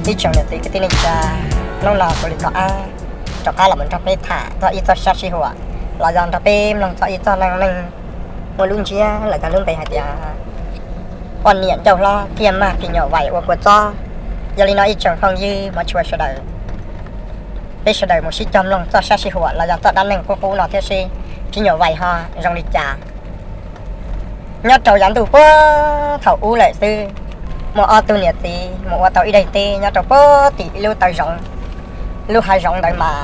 Ib tsoom niam txiv kwv tij neej tsa, hnub no kuv li kom ab rov qab los mus nrog peb tham txog ib txoj sab sij huam los yog nrog peb mloog txog ib txoj neej neeg muaj lub ntsiab lawm tag lub npe hais tias poj niam ncauj hlob thiaj mag phim nyuam vais ua kua txob. Yog li no ib tsoom phooj ywg hmov tshua sawv daws, peb sawv daws mus sib cog mloog txoj sab sij huam los yog txoj dab neeg qub qub no thiab seb phim nyuam vais ho zoo li cas. Nyob rau yav ntuj puag thaum ub lawm xwb, muaj ob tug niam txiv mus ua tau ib daim teb nyob rau puag tim ib lub taw zoov. Lub hav zoov ntawd mas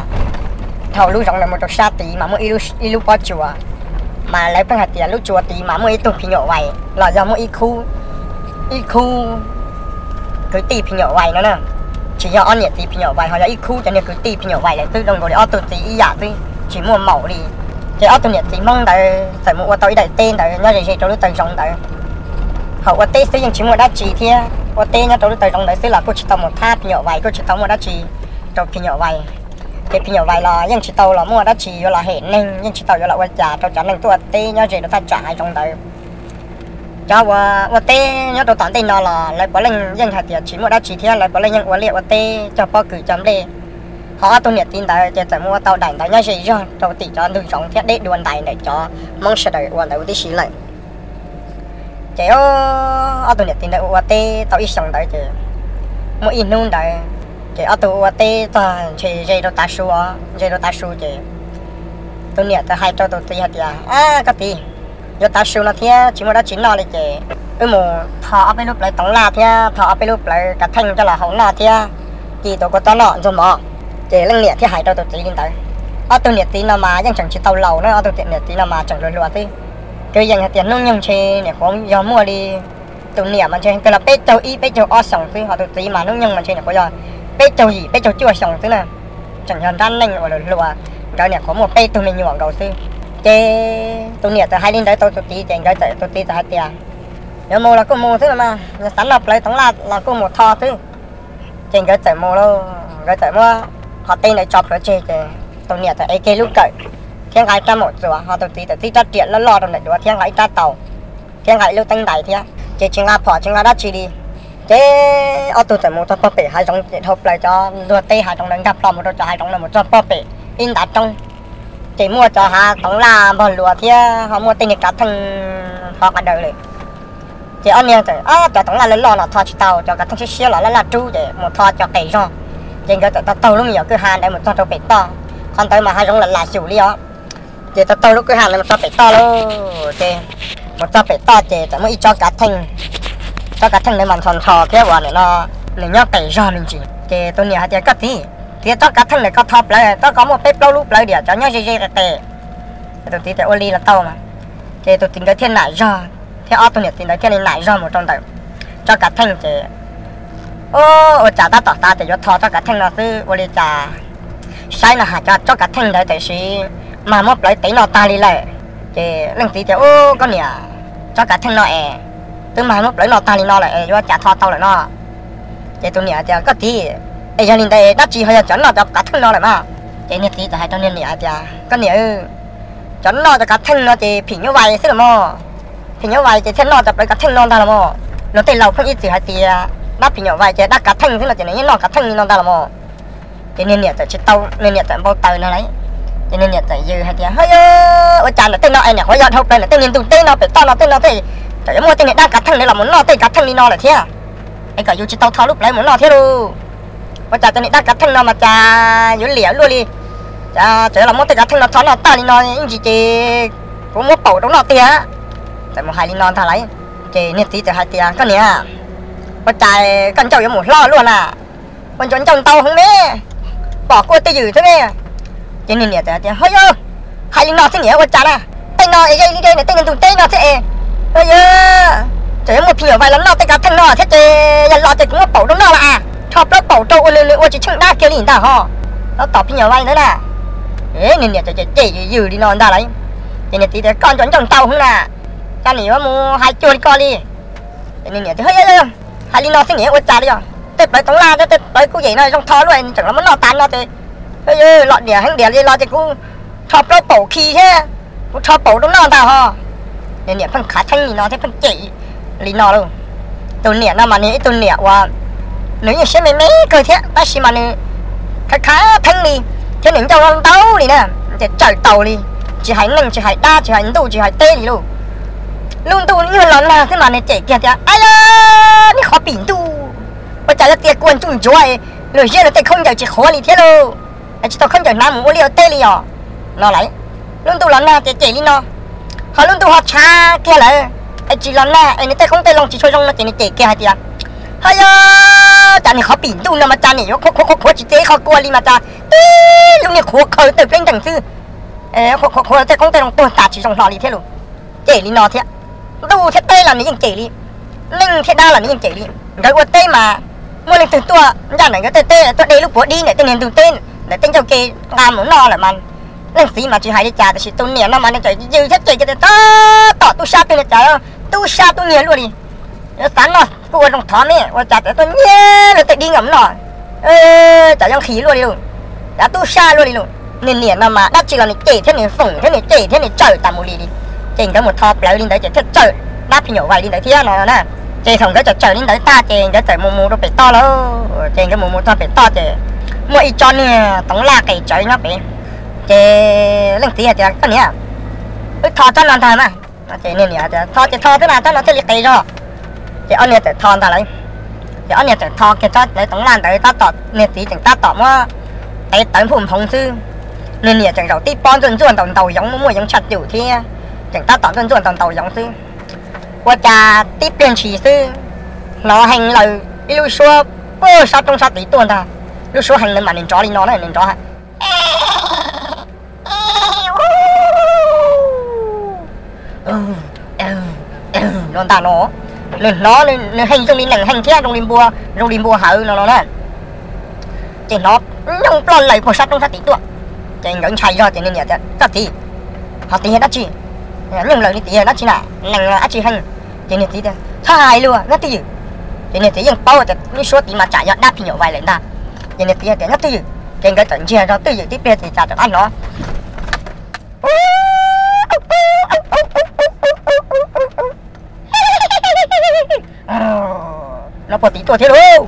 dhau lub zoov ntawd mus rau sab tid mas muaj ib lub pob tsuas, mas lawv pheej hais tias lub tsuas tid mas muaj ib tug phim nyuam vais los yog muaj ib khub, ib khub kwv tij phim nyuam vais no na. Tsis yog ob niam txiv phim nyuam vais, ho yog ib khub cov niag kwv tij phim nyuam vais lawm twb zoo nkaus li ob tug txiv ib yam twb tsis muaj maum li. Ces ob tug niam txiv Hmoob ntawd txawm mus ua tau ib daim teb ntawd nyob ze ze rau lub taw zoov ntawd. Hauv ua teb xwb yeej tsis muaj dab tsi thiab, ua teb nyob rau lub taw zoov ntawd xwb los kuj tsis tau mus thab phim nyuam vais, kuj tsis tau muaj dab tsi rau phim nyuam vais. Ces phim nyuam vais los yeej tsis tau los muaj dab tsi yuav los hem neeg, yeej tsis tau yuav los ua cas rau cov neeg tuaj ua teb nyob ze rau thaj tsam hav zoov ntawd. Cov uas ua teb nyob rau tom ntej no los lawv puav leej yeej hais tias tsis muaj dab tsi thiab, lawv puav leej yeej ua liaj ua teb cog pob kws cog nplej. Ho ob tug niam txiv ntawd ces txawm mus ua tau daim ntawd nyob ze zog rau tim cov ntug zoov thiab deb dua ntais ntawm cov Hmoob sawv daws ua ntawd huv tib si lawm. Ces ob tug niam txiv ntawd ua ua teb tau ib xyoos ntawd ces muaj ib hnub ntawd ces ob tug ua teb txog ntshe ze rau tav su, ze rau tav su ces tus niam txawm hais rau tus txiv hais tias, Ab koj txiv, yuav tav su no thiab tsis muaj dab tsi noj li ces wb mus tho ob peb lub plawv toov laj thiab tho ob peb lub plawv kav theej coj los hau noj thiab ci tus kua txob noj ntxuag mov. Ces leej niam thiaj hais rau tus txiv li ntawd. Ob tug niam txiv no mas yeej tseem tsis tau laus na, ob tug niam txiv no mas tseem hluas hluas xwb. Kwv yees hais tias hnub nyoog ntshe niam qhuav yog muaj li, tus niam mas ntshe kawg los peb caug ib peb caug ob xyoos xwb, ho tus txiv mas hnub nyoog mas ntshe niam qhuav yog peb caug yim peb caug cuaj xyoos xwb na. Tseem yog nrab neej uas hluas hluas, nkawd niam qhuav muaj peb tug me nyuam nkaus xwb. Ces tus niam txawm hais li ntawd tau tus txiv ces nkawd txawm, tus txiv txawm hais tias, Yuav mus los kuj mus xwb los mas, xav noj plawv toov laj los kuj mus tho xwb. Ces nkawd txawm mus lauj, nkawd txawm muab qhov teb ntawd tso plhuav tseg ces tus niam txawm ev kiag lub kawm thiab nqa ib rab maum txuas, ho tus txiv txawm txib rab riam loj loj rau ntawm duav thiab nqa ib rab taus thiab nqa ib lub teeb ntais thiab, ces tsis nqa phom tsis nqa dab tsi li. Ces ob tug txawm mus txog pog pem hav zoov ces dhau plaws cov ntuag teb hav zoov ntawd nkag plho mus rau cov hav zoov no mus txog pog pem ib ntav roob, ces muaj cov hav toov laj npog luas thiab ho muaj tej niag kav theej ho qas daws lawm. Ces ob niag txawm, Cov toov laj loj loj no tho tsis tau, cov kav theej siab siab los laj laj rub, ces mus tho cov qes zog. Ces nkawd txawm taug taug lub me nyuam kwj ha ntawd mus txog rau pem toj, qhov ntawd mas hav zoov lam lam xyum li os. Ces taug taug lub kwj ha ntawd mus txog pem toj lauj, ces mus txog pem toj ces txawm muaj ib tsob kav theej. Tsob kav theej ntawd mas ntho ntho thiab uas nim no nws nyob qes zog me ntsis. Ces tus niam hais tias, Koj txiv, txiav tsob kav theej ntawm ko tho plawv, tsob ko muaj peb plaub lub plawv diam, cov nyob ze ze qes qes. Tus txiv tias, Ua li los tau mas. Ces tus txiv nkawd thiaj nam zog thiab ob tug niam txiv ntawd thiaj li nam zog mus rau ntawm tsob kav theej ces, Ua cas tab tom xav tias yuav tho tsob kav theej no xwb, ua li cas saib no has cov tsob kav theej ntawd tiam sis mag muab plawv tev noj tag li lawm. Ces leej txiv tias, Ub, koj niam, tsob kav theej no es twb mag muab plawv noj tag li no lawm es yuav cas tho tau lawm no? Ces tus niam tias, Koj txiv, es yog li ntawd dab tsi ho yog cov noj cov kav theej no lawm mas? Ces niag txiv txawm hais rau niag niam hais tias, Koj niam, cov noj cov kav theej no ces phim nyuj vais xwb los mas. Phim nyuj vais ces thiaj noj cov plawv kav theej no ntag los mas. Luag tej laus pheej ib txwm hais tias dab phim nyuj vais ces dab kav theej xwb no ces nws yeej noj kav theej li no ntag los mas. Ces niag niam txawm tsis tau, niag niam txawm npau taws no lauj. Ces niag niam txawm yws hais tias, Hwb, ua cas ntawm tej no es niam qhuav yog dhau plaws ntawm tej niag ntug teb no pem toj no tej no tej, tseem yuav muaj tej niag dab kav theej ntawd los mus noj tej kav theej li no lawm thiab. Es kom yus tsis tau tho lub plawv mus noj thiab lauj. Ua cas cov niag dab kav theej no mas cas yuav liam luaj li. Cas tseem los muab tej kav theej no tho noj tag li no ib ntsis ces kuv muab paum rau noj tiag. Txawm mus hais li no ntag lauj. Ces niag txiv txawm hais tias, Koj niam, ua cas koj ncauj yuav mus hlob luaj na? Ua ntsuas ncauj ntau heev me, pom kuj twj ywm thiab me. Ces niag niam txawm hais tias, Hwb, hais li no xwb niam ua cas na? Tej no es ze li de nws tej niag ntug teb no thiab es, yog tseem yuav muaj phim nyuj vais los noj tej kav theej no thiab ces yog los ces kuv muab paum rau noj los as, rho plaub paum rau ua nws, nws ua tsis tsheej dab kiag li ntag ho. Tab tom phim nyuj vais ntawd na. Niag niam txawm cem cem yws yws li no ntag lauj. Ces niag txiv tias, Koj ncauj ncauj ntau heev na, cas nim yuav mus hais cuag li ko li. Ces niag niam tias, Hwb, hais li no xwb niam ua cas li os? Tej plawv toov laj thiab tej plawv kuj yem no zoo tho luaj, tseem los muab noj tas no ces, los diam heev diam li los ces kuv rho plaub paum khi thiab, kuv rho paum rau noj ntag ho. Niag niam pheej khav theeb li no thiab pheej cem li no lauj. Tus niam no mas nws ib tug niam uas Nws yeej siab me me kawg thiab tab sis mas nws khav khav theeb li thiab nws ncauj ntau li na, ces tsawm taus li, tsis hais neeg tsis hais dab tsis hais ntuj tsis hais teb li lauj. Lub ntuj nyuag los nag xwb mas nws cem kiag tias, Ab yog, nej qhov pim ntuj, ua cas yuav tias kua ntsuj ntsuav, luag ziab luag tej khaub ncaws tsis qhuav li thiab lauj, es tsis tau khaub ncaws hnav mus ua liaj ua teb li os, no lawm. Lub ntuj los nag ces cem li no, ho lub ntuj ho tshav kiag lawm, es tsis los nag es nws tej qoob tej loo tsis tshua zoo no ces nws cem kiag hais tias, Ho yog cas niag qhov pim ntuj no mas cas niam yuav qhuav qhuav qhuav tsis tias ib qho kua li mas cas tib lub niag qhuav qhaw tawg pleb nrees xwb, qhuav qhuav tej qoob tej loo tuag tas tsis zoo hlo li thiab lauj. Cem li no thiab, ntuj thiab teb los nws yeej cem li, neeg thiab dab los nws yeej cem li. Nkawd ua teb mas muaj leej twg tuaj ncaj ntawm nkawd tej teb tuaj de lub puav dib ntawm tej niag ntug teb ntawm tej ncauj ke nqa mus noj lawm mas leej txiv mas tsis hais li cas, tiam sis tus niam no mas nws txawm yws thiab cem tias, Tab tom tub sab twg no cas tub sab tub nyiag luaj li, yuav xav noj kuj ua zoo thov me, ua cas txawm tuaj nyiag luag tej dib nqa mus noj, cas yuav nqhis luaj li lauj, cas tub sab luaj li lauj. Niag niam no mas dab tsi los nws cem thiab nws foom thiab nws cem thiab nws tsawm tas mus li li. Ces nkawd mus tho plawv li ntawd ces thiaj tsawm dab phim nyuj vais li ntawd thiab no na. Ces thaum nkawd tsawm tsawm li ntawd tag ces nkawd txawm mus mus rau pem toj lauj. Ces nkawd mus mus txog pem toj ces muaj ib tsob niag toov laj qes tsawv nyob pem. Ces leej txiv hais tias, Koj niam, wb tho tsob no ntag mas. Ces niag niam tias, Tho ces tho xwb na, tsob no thiaj li qes zog. Ces ob niag txawm tho ntag lauj. Ces ob niag txawm tho kiag tsob toov laj ntawd tab tom niag txiv tseem tab tom muab tev tawv nphuj nphoov xwb. Niag niam tseem zaum tib pob ntxuaj ntxuaj ntaus ntaus yoov muaj muaj yoov tshaj cum thiab, tseem tab tom ntxuaj ntxuaj ntaus ntaus yoov xwb. Ua cas tib pliag ntshis xwb, hnov heev lawm ib lub suab puag sab roob sab tid tuaj ntag. Lub suab heev lawm mas nws nrov li no na, nws nrov no ntag no. Nws hnov nws heev zoo li nees heev thiab zoo li npua, zoo li npua hawv no no na. Ces hnov nyooj ploj laws puag sab roob sab tid tuaj. Ces nkawd ntshai zog ces niag niam tias, Koj txiv, ho tid yog dab tsi? Nyooj laws li tid yog dab tsi na? Nees los dab tsi heev? Ces niag txiv tias, Txhob hais lus, nyob twj ywm. Ces niag txiv yeej paub tias lub suab tid mas tsam yog dab phim nyuj vais lawm ntag. Ces niag txiv tias, Nyob twj ywm. Ces nkawd txawm ntsiag zog twj ywm tib pliag ces cas rov qab hnov no puag tid tuaj thiab lauj.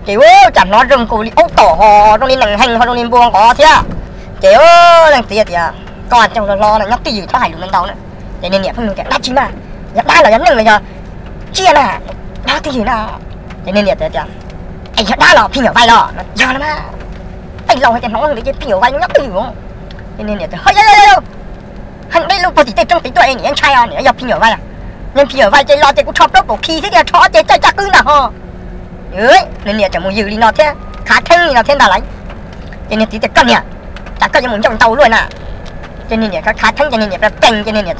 Ces ua cas hnov zoo nkaus li aub tom ho zoo li nees heev ho zoo li npua nqov thiab. Ces leej txiv tias, Koj coj hlo hlo na, nyob twj ywm txhob hais lus ntau na. Ces niag niam pheej nug tias, Dab tsi na? Yog dab los yog neeg los yog tsiaj na? Nyob twj ywm na. Ces niag niam tias, Es yog dab los phim nyuj vais los? Yog no mas. Tej laus hais tias hnov li ces phim nyuj vais, nyob twj ywm. Ces niag niam tias, Ho yog, heev deb lub puag tim tej roob tid tuaj es niam ntshai os, niam yog phim nyuj vais. Yog phim nyuj vais ces los ces kuv tsho plaub kaum khi thiab tias tsho ob ce txawj caj qwb ntag ho. Niag niam tseem mus yws li no thiab khav theeb li no thiab ntag lauj. Ces niag txiv tias, Koj niam, cas koj yuav mus ncauj ntau luaj na? Ces niag niam khav khav theeb ces niag niam plees plees ces niag niam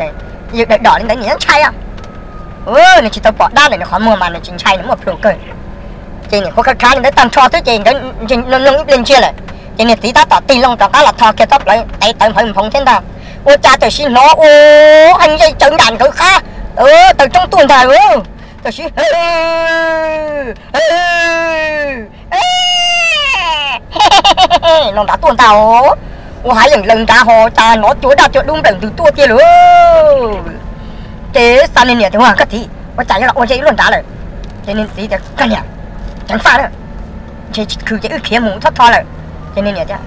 yws dawm dom li ntawd, niam ntshai os. Nws tsis tau pom dab ntawm nws qhov muag mas nws tsis ntshai, nws muaj plhus kawg. Ces niam qhuav khav khav li ntawd tag nrho xwb ces nkawd ntseg loo ib pliag ntsiag lawm. Ces niag txiv tab tom tig loo rov qab los tho kiag tsob plawv tev tawv nphawv nphoov thiab ntag. Ua cas tam sim hnov ua heev ze tsawv nram nkawd qab taw roob tuaj ntag. Tam sim no nrad tuaj ntag. Ua hav yeem laws nrad ho cas hnov cua daj cua dub nplawm ntws tuaj tiag lauj. Ces xav niag niam tias, Ua koj txiv, ua cas yuav los ua ze ib luaj nrad lawm? Ces niag txiv tias, Koj niam, ceev faj na, ntshe tsis khwv ces wb khiav mus txhob tho lawm. Ces niag niam tias,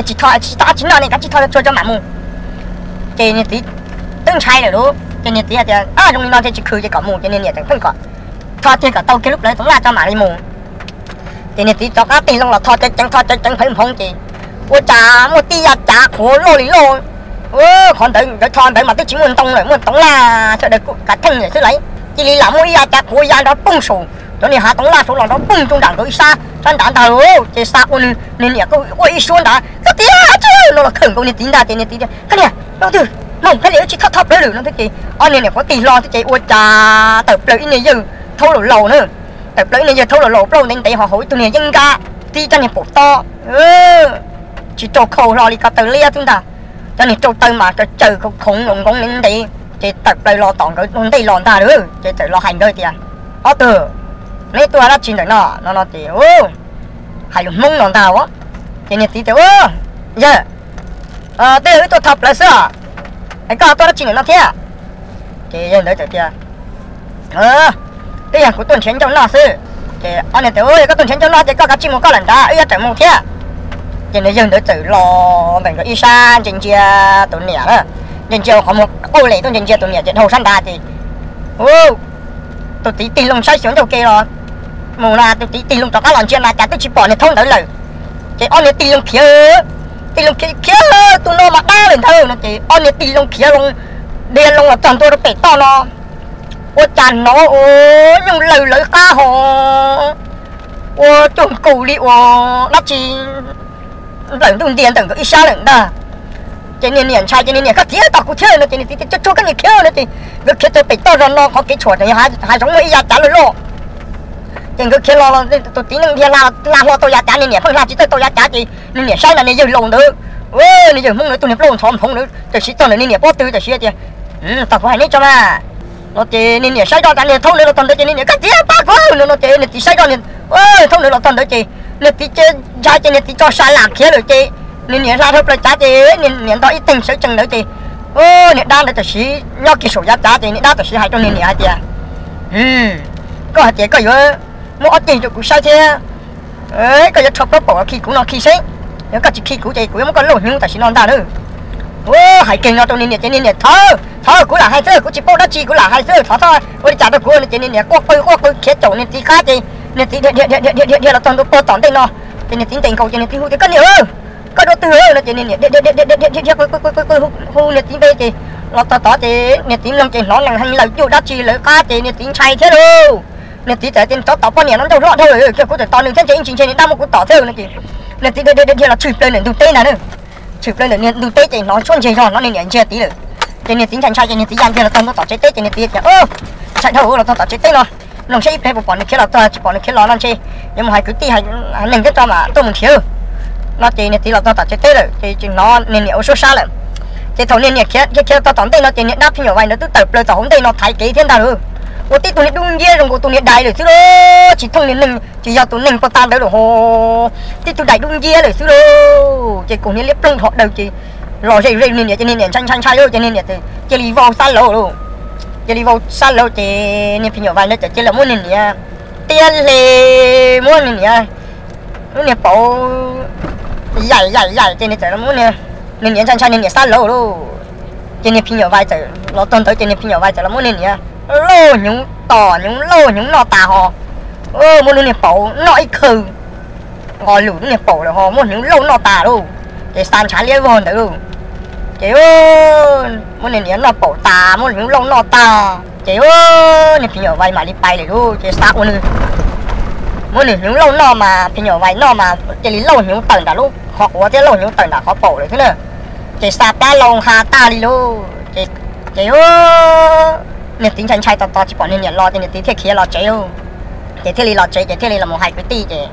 Tsis tho, tsis tho, tsis noj ne, kav tsij tho tsuag tso mam mus. Ces niag txiv twb ntshai lawm lauj, ces niag txiv tias, Zoo li no ntshe tsis khwv ces kom mus. Ces niag niam tseem pheej kom tho tiag kom tau kiag lub plawv toov laj tso mam li mus. Ces niag txiv rov qab tig loo los tho ceev ceev, tho ceev ceev nphawv nphoov ces ua cas muaj tib yav cav qhuav loj li loj. Qhov ntawd nkawd tho ntawd mas twb tsis muaj ntoo lawm, muaj toov laj sawv daws kuj kav theej lawm xwb lauj. Cia li lam muaj ib yav cav qhuav ya nrov poog saum cov niag hav toov laj saud los nrov poog rau nram nkawd ib sab sab nrad ntag lauj. Ces xa ua nws, niag niam kuj quaj ib suab nrad, Koj txiv, tsis no los khawm nkaus niag txiv ntag. Ces niag txiv tias, Koj niam, no twg moos khaub lig wb tsis txhob tho plawv lawm no thiab. Ces ob niag niam qhuav tig hlo xwb ces ua cas tawm plaws ib niag yawg thaub laus laus na. Tawm plaws ib niag yawg thaub laus laus plaub ntev ntev ho hauv ib tug niag yeeb nkab tib cov niag paum tob tsis rau khau hlo li ko taw liab xwb ntag. Cov niag rau taw mas caws khoov khoov nkoos nkoos ntev ntev, ces tawm plaws los tom nkawd ua ntej los ntag lauj. Ces txawm los hais nkawd tias, Ob tug, neb tuaj dab tsi ntawm no? No no ces hais lus Hmoob no ntag. Ces niag txiv tias, Yawg, twb yog wb tuaj tho plawv xwb os, es koj tuaj dab tsi ntawm no thiab? Ces yawg ntawd txawm tias, Twb yog kuv tuaj nrhiav ncauj noj xwb. Ces ob niag tias, Ua, koj tuaj nrhiav ncauj noj ces koj kav tsij mus koj lawm nrad, wb yuav rawm mus thiab. Ces nws yawg ntawd txawm los ntawm nkawd ib sab ntsia ntsia tus niam na, ntsia ntsia qhov muag quj li tuaj ntsia ntsia tus niam ces dhau sab nrad ces, u, tus txiv tig loo saib xyuas ncauj ke los mus na, tus txiv tig loo rov qab los ntsia na cas twb tsis pom niag thaub ntawd lawm. Ces ob niag tig loo khiav, tig loo khiav khiav, tus no mas dab lawm ntag no ces ob niag tig loo khiav loo, dhia loo los txog ntua rau pem toj no, ua cas hnov ua nyooj lawg lawv qab ho ua cuag nkaus li ua dab tsi nplawm ntuj ntiag ntawm nkawd ib sab lawm ntag. Ces niag niam ntshai ces niag niam, Koj txiv, tos kuv thiab no ces niag txiv tias, Tsuag tsuag koj niam khiav no ces nkawd khiav txog pem toj zog no qhov kev tshuam ces hav zoov muaj ib yav cav loj loj. Ces nkawd khiav los, tus txiv neej dhia hla hlo tau yav cav, niag niam pheej hla tsis tawm tau yav cav ces niag niam saib na niag yawg laus ntawd, niag yawg Hmoob ntawd tus niag plaub ntxhov nphoov ntawd tam sim txog ntawm niag niam pob tw tam sim tias, Tos kuv hais neb tso mas. No ces niag niam saib zoj cav niag thaub ntawd los txog ntawd ces niag niam, Koj txiv, pab kuv no no ces niag txiv saib zoj niag thaub ntawd los txog ntawd ces niag txiv ntshai ces niag txiv tso sa lam khiav lawm ces niag niam hla dhau plaws cav ces niag niam nto ib teeg sawv tsees ntawd ces niag dab ntawd tam sim nyob kiag saum yav cav ces niag dab tam sim hais rau niag niam hais tias, Koj hais tias koj yuav muab ob ceg rau kuv saib thiab, koj yuav rho plaub paum los khi kuv no khi seb, yog koj tsis khi kuv ces kuv yuav muab koj lauj hnyuv tam sim no ntag na. Ua, hais kiag no rau niag niam ces niag niam, Thov, thov, kuv lam hais xwb, kuv tsis paub dab tsi, kuv lam hais xwb, thov txhob ua li cas rau kuv no ces niag niam quaj qw quaj qw khiav caum niag txiv qab ces niag txiv dhia dhia dhia dhia dhia dhia los txog ntua puag tom ntej no ces niag txiv ntes nkaus ces niag txiv hu tias, Koj niam, koj dua twg no ces niag niam dhia dhia dhia dhia dhia dhia hu niag txiv npe ces los txog tod ces niag txiv mloog ces hnov nees heev lawm cuag dab tsi lawv qab ces niag txiv ntshai thiab lauj. Niag txiv txawm tias, Tsov tom poj niam no ncauj hlob dhau lawm, koj kuv txawm tos nws thiab ntshe ib ntsis ntshe nws dab muab kuv tom thiab no ces niag txiv dhia dhia dhia los tshwm plaws ntawm ntug teb ntag na. Tshwm plaws ntawm niag ntug teb ces hnov suab ntseg zog, hnov niag niam ntsiag txiv lawm. Ces niag txiv ntshai ntshai ces niag txiv ya ntxiag los txog ntua tom tsev teb ces niag txiv tias, Ntshai dhau, los tog tom tsev teb no, mloog seb ib pliag puas pom nws khiav los txog, tsis pom nws khiav los no ntshe yuav mus hais kwv tij hais neeg thiab tso mas tuaj mus nrhiav no ces niag txiv los txog tom tsev teb lawm ces tsis hnov niag niam ua suab sab lawm. Ces thaum niag niam khiav khiav khiav txog tom ntej no ces niag dab phim nyuam vais ntawd twb tawm plaws tom hauv ntej no thaiv kev thiab ntag lauj. Ua tib tug niag dub nciab zoo nkaus tus niag dais lawm xwb lauj, tsis thooj niag neeg, tsis yog tus neeg puag ta ntawd lawm ho, tib tug dais dub nciab lawm xwb lauj. Ces kaus hniav liab ploog dhos daws ces los ze ze niag niam ces niag niam ntshai ntshai ntshai lauj ces niag niam cia li vau xab lauj lauj. Cia li vau xab lauj ces niag phim nyuam vais ntawd txawm cia li muab niag niam tiab li, muab niag niam lub niag paum yaim yaim yaim ces nws txawm muab niag niam ntshai ntshai niag niam xab lauj lauj. Ces niag phim nyuam vais txawm los txog ntawd ces niag phim nyuam vais txawm los muab niag niam lauj hnyuv tom hnyuv lauj hnyuv noj tas ho, muab lub niag paum noj ib khawb, nqos lus lub niag paum lawm ho muab hnyuv lauj noj tas lauj. Ces xa ntshav liab vog ntawd lauj. Ces muab niag niam noj paum tas muab hnyuv lauj noj tag ces niag phim nyuam vais mam li pais lawm lauj. Ces xa ua nws muab niag hnyuv lauj noj mas phim nyuam vais noj mas cia li lauj hnyuv tawm nram lub qhov quav thiab lauj hnyuv tawm nram qhov paum lawm thiab na. Ces xa plab lauj ha tag li lauj. Ces niag txiv ntshai ntshai tos tos tsis pom niag niam los ces niag txiv thiaj khiav los tsev. Ces thiaj li los tsev ces thiaj li los mus hais kwv tij ces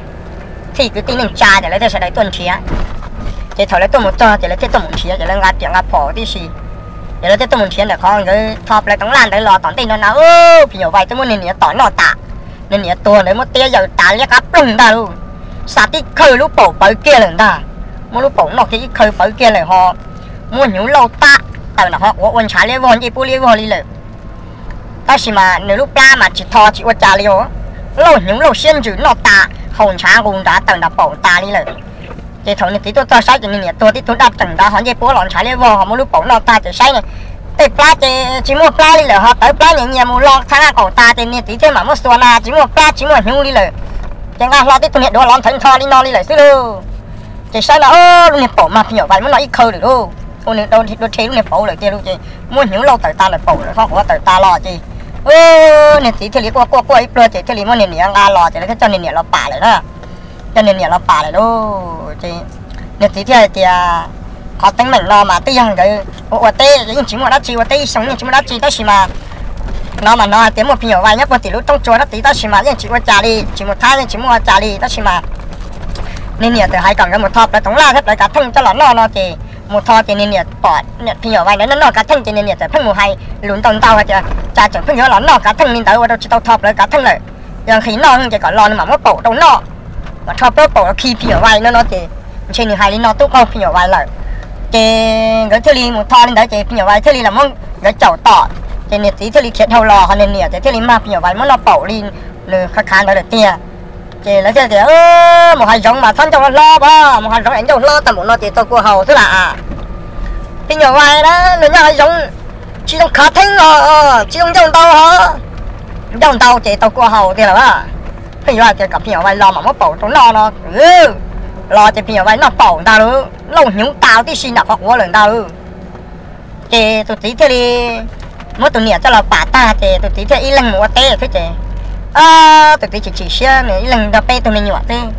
txhij kwv tij neej tsa ces lawv thiaj sawv daws tuaj nrhiav. Ces thaum lawv tuaj mus txog ces lawv thiaj tuaj mus nrhiav ces lawv nqa riam nqa phom tib si. Ces lawv thiaj tuaj mus nrhiav ntawm qhov nkawd tho plaws toov laj ntawd los tom ntej no na, phim nyuam vais twb muab niag niam tom noj tas. Niag niam tuag ntawd muab tiab yaws tas liab qab ploog ntag lauj. Xa tib khawb lub paum pawv kiag lawm ntag. Muab lub paum noj kiag ib khawb pawv kiag lawm ho muab hnyuv lauj tag tawm nram qhov quav ua ntshav liab vog ncej puab liab vog li lawm. Tab sis mas nws lub plab mas tsis tho tsis ua cas li os. Lauj hnyuv lauj siab ntsws noj tas haus ntshav nqus nrad tawm nram paum tas li lawm. Ces thaum niag txiv tuaj txog saib ces niag niam tuag tib tug daj reem nrad ho ncej puab los ntshav liab vog ho muab lub paum noj tag ces saib tej plab ces tsis muaj plab li lawm ho tawv plab nyias nyias mus lo txhab qaum tas ces niag txiv thiaj mam muab xuas na tsis muaj plab tsis muaj hnyuv li lawm. Ces nqa hlo tib tug niag duav lov nthawv nrho li no li lawm xwb lauj. Ces saib no lub niag paum mas phim nyuam vais muab noj ib khawb lawm lauj. Ua nws dua rhe lub niag paum lawm tiag lauj ces muab hnyuv lauj tawm tas lawm paum lawm ho quav tawm tas los ces niag txiv thiaj li quaj quaj quaj ib pliag ces thiaj li muab niag niam nqa los ces lawv thiaj coj niag niam los pam lawm na. Coj niag niam los pam lawm lauj ces niag txiv thiaj hais tias qhov teeb meem no mas twb yog nkawd ua ua teb yeej tsis muaj dab tsi, ua teb ib xyoo yeej tsis muaj dab tsi tab sis mas hnov mas hnov hais tias muaj phim nyuam vais nyob puag tim lub roob tsua sab tid tab sis mas yeej tsis ua cas li, tsis mus thab yeej tsis muaj ua cas li tab sis mas niag niam txawm hais kom nkawd mus tho plawv toov laj thiab plawv kav theej coj los noj no ces mus tho ces niag niam pom phim nyuam vais ntawd noj noj kav theej ces niag niam txawm pheej mus hais lus ntau ntau hais tias cas tseem pheej yuav los noj kav theej li ntawd ua rau tsis tau tho plawv kav theej lawm. Yog nqhis noj ces kom los nws mam muab paum rau noj, mam rho plaub paum los khi phim nyuam vais no no ces ntshe nws hais li no tub qaug phim nyuam vais lawm. Ces nkawd thiaj li mus tho li ntawd ces phim nyuam vais thiaj li los muab nkawd caum tom, ces niag txiv thiaj li khiav dhau los ho niag niam ces thiaj li mag phim nyuam vais muab noj paum li nws khav khav ntawd lawm tiag. Ces lawv thiaj tias, mus hav zoov mas txhob ncauj hlob hlob pov, mus hav zoov es ncauj hlob tag npaum no ces tau kua haus xwb las. Phim nyuam vais na nws nyob hav zoov tsis zoo khav theeb os, tsis zoo ncauj ntau os. Ncauj ntau ces tau kua haus tiag lawm. Pheej yuav hais tias kom phim nyuam vais los mas muab paum rau noj no, los ces phim nyuam vais noj paum ntag lauj, lauj hnyuv tas tib si nram qhov quav lawm ntag. Ces tus txiv thiaj li muab tus niam coj los pam tag ces tus txiv thiaj ib leeg mus ua teb thiab ces tus txiv chim chim siab nws ib leeg nrog peb tug me nyuam xwb.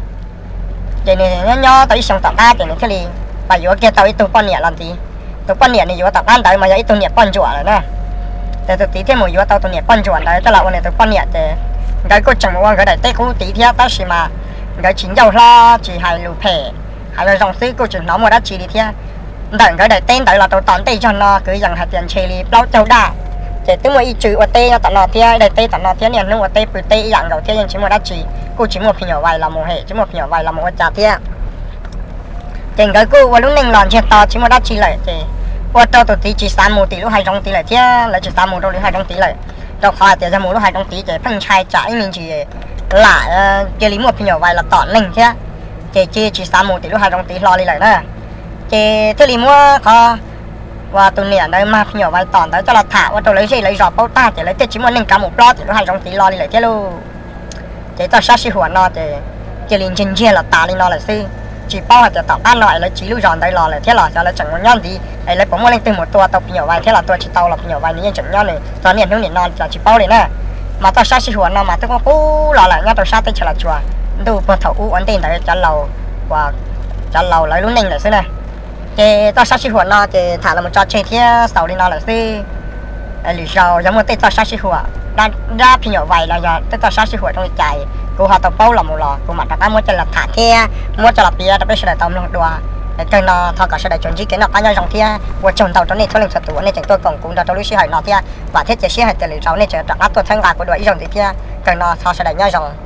Ces nws nyob nyob tau ib xyoo tom qab ces nws thiaj li pais yuav kiag tau ib tug poj niam los ntxiv. Tus poj niam nws yuav tom qab ntawd mas yog ib tug niam poj ntsuam lawm na. Ces tus txiv thiaj mus yuav tau tus niam poj ntsuam ntawd coj los ua nws tus poj niam ces nkawd kuj tseem mus ua nkawd daim teb qub tid thiab tab sis mas nkawd tsis ncauj hlob tsis hais lus phem, hais zoo zoo xwb kuj tsis hnov muaj dab tsi li thiab. Ntawm nkawd daim teb ntawd los rau tom ntej zog no kwv yees hais tias ntshe li plaub caug daj. Ces twb muaj ib tsw ua teb nyob tom no thiab, daim teb tom no thiab niaj hnub ua teb pw teb ib yam nkaus thiab yeej tsis muaj dab tsi, kuj tsis muaj phim nyuam vais los mus hem, tsis muaj phim nyuam vais los mus ua cas thiab. Ces nkawd kuj ua lub neej los ntsiag to tsis muaj dab tsi lawm ces ua rau tus txiv tsis xav mus tim lub hav zoov tid lawm thiab lawv tsis xav mus rau lub hav zoov tid lawm, rau qhov hais tias yog mus lub hav zoov tid ces pheej ntshai tsam ib me ntsis lam cia li muaj phim nyuam vais los tom neeg thiab. Ces cia tsis xav mus tim lub hav zoov tid hlo li lawm na. Ces thiaj li muab qhov uas tus niam ntawd mag phim nyuam vais tom ntawd coj los tham ua rau lawv zej lawv zos paub tag ces lawv thiaj tsis muaj neeg kav mus plob tim lub hav zoov tid lo li lawm thiab lauj. Ces txoj sab sib huam no ces cia li ntsiag ntsiag los tas li no lawm xwb. Tsis paub hais tias tom qab no es lawv tsiv lub zos ntawd los lawm thiab los xyov lawv tseem mus nyob ntxiv es lawv puas muaj leej twg mus tua tau phim nyuam vais thiab los tua tsis tau los phim nyuam vais nws yeej tseem nyob nws txog niaj hnub nim no los tsis paub li na. Mas txoj sab sib huam no mas twb qub qub los lawm nyob rau sab teb chaws Los Tsuas, ntuj puag thaum ub ua ntej ntawd cov laus, cov laus lawv lub neej lawm xwb na. Ces txoj sab sib huam no ces tham los mus tso tseg thiab xaus li no lawm xwb. Lwm zaus yog muaj tej txoj sab sib huam dab phim nyuam vais los yog tej txoj sab sib huam zoo li cas kuv ho tau paub los mus los kuv mam rov qab muab coj los tham thiab muab coj los piav rau peb sawv daws tau mloog dua. Kawg no thov kom sawv daws tsuas ntsib kev noj qab nyob zoo thiab ua tsaug ntau rau nej txhua leej txhua tus uas nej tseem tuaj koom kuv nrog rau lub sij hawm no thiab vam thiab cia siab hais tias lwm zaus nej tseem rov qab tuaj txhawb nqa kuv dua ib zaug ntxiv thiab. Kawg no thov sawv daws nyob zoo.